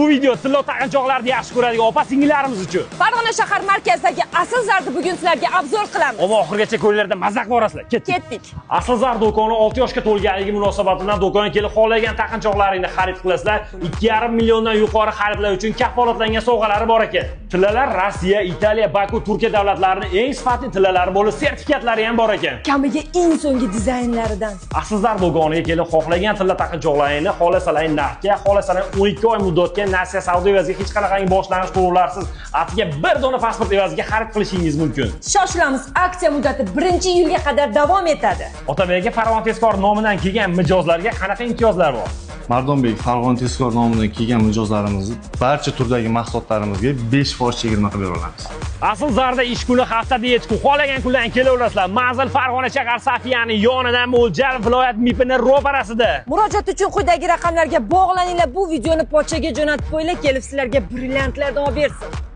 Bu video tillo taqinchoqlarni yaxshi ko'radigan opa singillarimiz uchun. Farg'ona shahar markazidagi Asl Zarni bugun sizlarga обзор qilamiz. Ammo oxirigacha ko'ringlarda, maza qilib borasizlar. Ketdik. Ketdik. Asl Zar do'koni 6 yoshga to'lganligi munosabati bilan do'konga kelib xohlagan taqinchoqlaringni xarid qilasizlar. 2,5 milliondan yuqori xaridlar uchun kafolatlangan sovg'alari bor ekan. Tillalar Rossiya, Italiya, Baku, Turkiya davlatlarining eng sifatli tillalari bo'lib, sertifikatlari ham bor ekan. Kamiga eng so'nggi dizaynlaridan. Asl Zar do'koniga kelib xohlagan tilla taqinchoqlaringni xohlasalaring narxga, xohlasalaring 12 oy muddatga nasiya savdo evaziga, hech qanaqangi boshlang'ich to'lovlarsiz, atiga bir dona pasport evaziga xarid qilishingiz mumkin. Shoshilamiz, aksiya muddati 1-iyulga qadar davom etadi. Otabek aka, Farg'ona tezkor nomidan kelgan mijozlarga qanaqa imtiyozlar bor? Mardonbek, Farg'ona tezkor nomidan kelgan mijozlarimizni barcha turdagi mahsulotlarimizga 5% chegirma qilib bera olamiz. Asl Zarda ish kuni haftada 7 kun. Xohlagan kundan kelaverasizlar. Manzil: Farg'ona shahar, Safiyani yonidan, Mo'ljal viloyat MIPini ro'parasida. Murojaat uchun quyidagi raqamlarga bog'laninglar. Bu videoni pochchaga jo'natib qo'yinglar, kelib sizlarga brilliantlardan olib bersin.